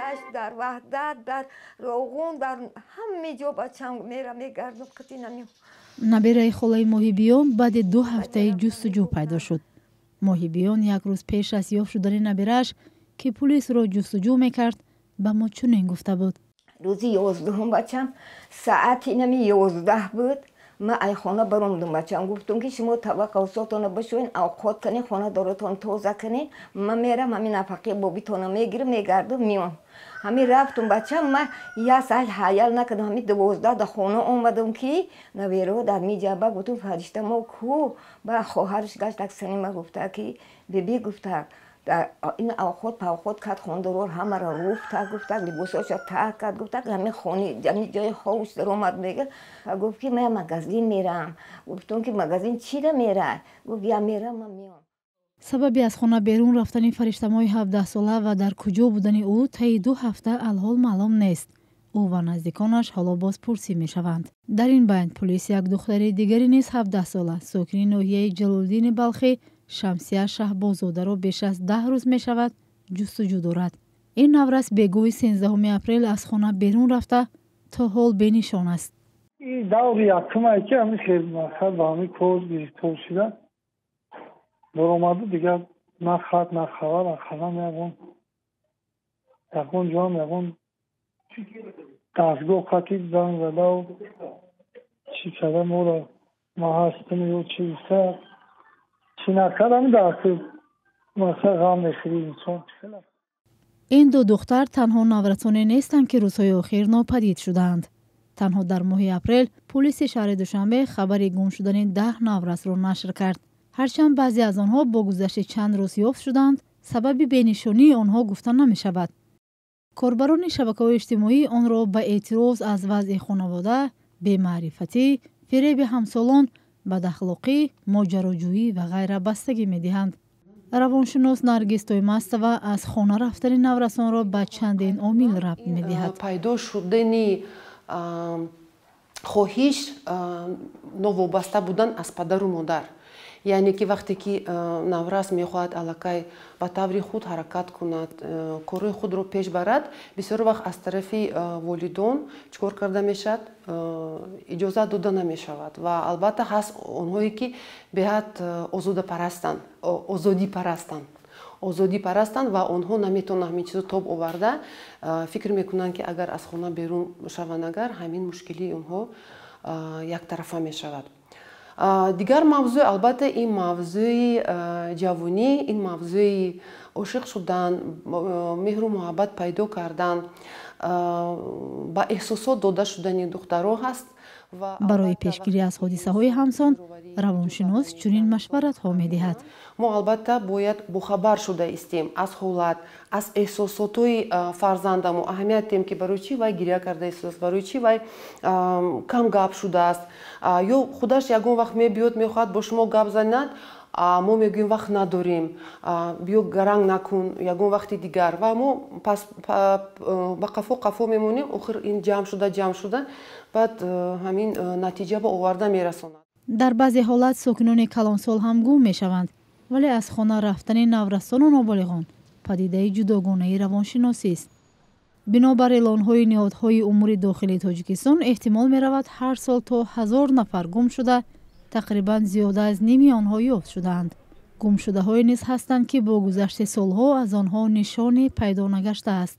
Чашм, дар Ваҳдат, дар Роғун, дар ҳаме ҷо бачам мера, мегардум, қити нами. Набираи холаи Моҳибиён баъди 2 ҳафтаи ҷустуҷӯ пайдо шуд. Моҳибиён як рӯз пеш аз ёфт шудани набирааш, ки пулисро ҷустуҷӯ мекард, ба мо чунин гуфта буд: Рӯзи 11-ум, бачам, саати нами 11 буд, ман ай хона баромадум. Бачам, гуфтум, ки шумо таваққусотона бишӯен, авқот кунед, хонадоротон тоза кунед, ман мерам, ҳамин нафақаи бобитона мегирам, мегардам, меом. Ҳамин рафтум, бачам, ман як саат ҳаял накардам, ҳамин 12 да хона омадам, ки наверо дар миҷаба. Гуфтум: «Фаришта мо ку?» Ба хоҳарш гашт, аксани ма гуфта, ки биби гуфта, ин авқот павқот кард, хондорор ҳамаро руфта, гуфта, либосоша таҳ кард, гуфта, ҳамин хони, ҳамин ҷои ховш даромад. Мега, гуфт, ки ман магазин мерам. Гуфтум, ки магазин чида мера? Гуфт: «Я мерам, ман меом». Сабаби аз хона берун рафтани Фариштамои 17сола ва дар куҷо будани ӯ таи 2 ҳафта алҳол маълум нест. Ӯ ва наздиконаш ҳоло бозпурсӣ мешаванд. Дар ин байн пулис як духтари дигари низ 17сола, сокини ноҳияи Ҷалолиддини Балхӣ, Шамсия Шаҳбозодаро беш аз 10 рӯз мешавад, ҷустуҷӯ дорад. Ин наврас бегоҳи 13-уми апрел аз хона берун рафта, то ҳол бенишон аст. Ин даври якумае, ки ҳамин хел мақсад ба ҳамин кор гирифтор шуда баромаду, дигар на хат, на хабар, ақаллан ягон ҷоам, ягон дастгоҳ қати занг задау чӣ када, моро ма ҳастам ё чӣ гуфта, чӣ накард, ҳамин дар мақсад ғам мехӯри инсон. Ин ду духтар танҳо наврасоне нестанд, ки рӯзҳои охир нопадид шудаанд. Танҳо дар моҳи апрел пулиси шаҳри Душанбе хабари гум шудани 10 наврасро нашр кард. Ҳарчанд баъзе аз онҳо бо гузашти чанд рӯз ёфт шуданд, сабаби бенишонии онҳо гуфта намешавад. Корбарони шабакаҳои иҷтимоӣ онро ба эътироз аз вазъи хонавода, бемаърифатӣ, фиреби ҳамсолон, бадахлоқӣ, моҷароҷӯӣ ва ғайра бастагӣ медиҳанд. Равоншинос Наргиз Тоймастова аз хона рафтани наврасонро ба чандин омил рабт медиҳад. Пайдо шудани хоҳиш новобаста будан аз падару модар, яъне ки вақте ки наврас мехоҳад аллакай ба таври худ ҳаракат кунад, корҳои худро пеш барад, бисёр вақт аз тарафи волидон чӣ кор карда мешавад? Иҷозат дода намешавад. Ва албатта, ҳаст онҳое, ки беҳад озодапарастанд, озодипарастанд ва онҳо наметавонанд ҳамин чизро тоб оварда, фикр мекунанд, ки агар аз хона берун шаванд, агар ҳамин мушкилии онҳо яктарафа мешавад. Дигар мавзӯъ, албатта, ин мавзӯи ҷавонӣ, ин мавзӯи ошиқ шудан, меҳру муҳаббат пайдо кардан, ба эҳсосот дода шудани духтаро ҳаст. Барои пешгирӣ аз ҳодисаҳои ҳамсон равоншинос чунин машваратҳо медиҳад. Мо, албатта, бояд бохабар шуда истем аз ҳолат, аз эҳсосотҳои фарзандамо, аҳамият диҳем, ки барои чӣ вай гиря карда истодааст, барои чӣ вай кам гап шудааст, ё худаш ягон вақт мебиёд, мехоҳад бо шумо гап занад, мо мегӯем: «Вақт надорем, биё, гаранг накун, ягон вақти дигар». Ва мо пас ба қафо қафо мемонем. Охир ин ҷамъ шуда, ҷамъ шуда, баъд ҳамин натиҷа ба оварда мерасонад. Дар баъзе ҳолат сокинони калонсол ҳам гум мешаванд, вале аз хона рафтани наврасону ноболиғон падидаи ҷудогонаи равоншиносист. Бинобар эълонҳои ниҳодҳои умури дохилии Тоҷикистон, эҳтимол меравад, ҳар сол то 1000 нафар гум шуда, тақрибан зиёда аз ними онҳо ёфт шудаанд. Гумшудаҳое низ ҳастанд, ки бо гузашти солҳо аз онҳо нишоне пайдо нагаштааст.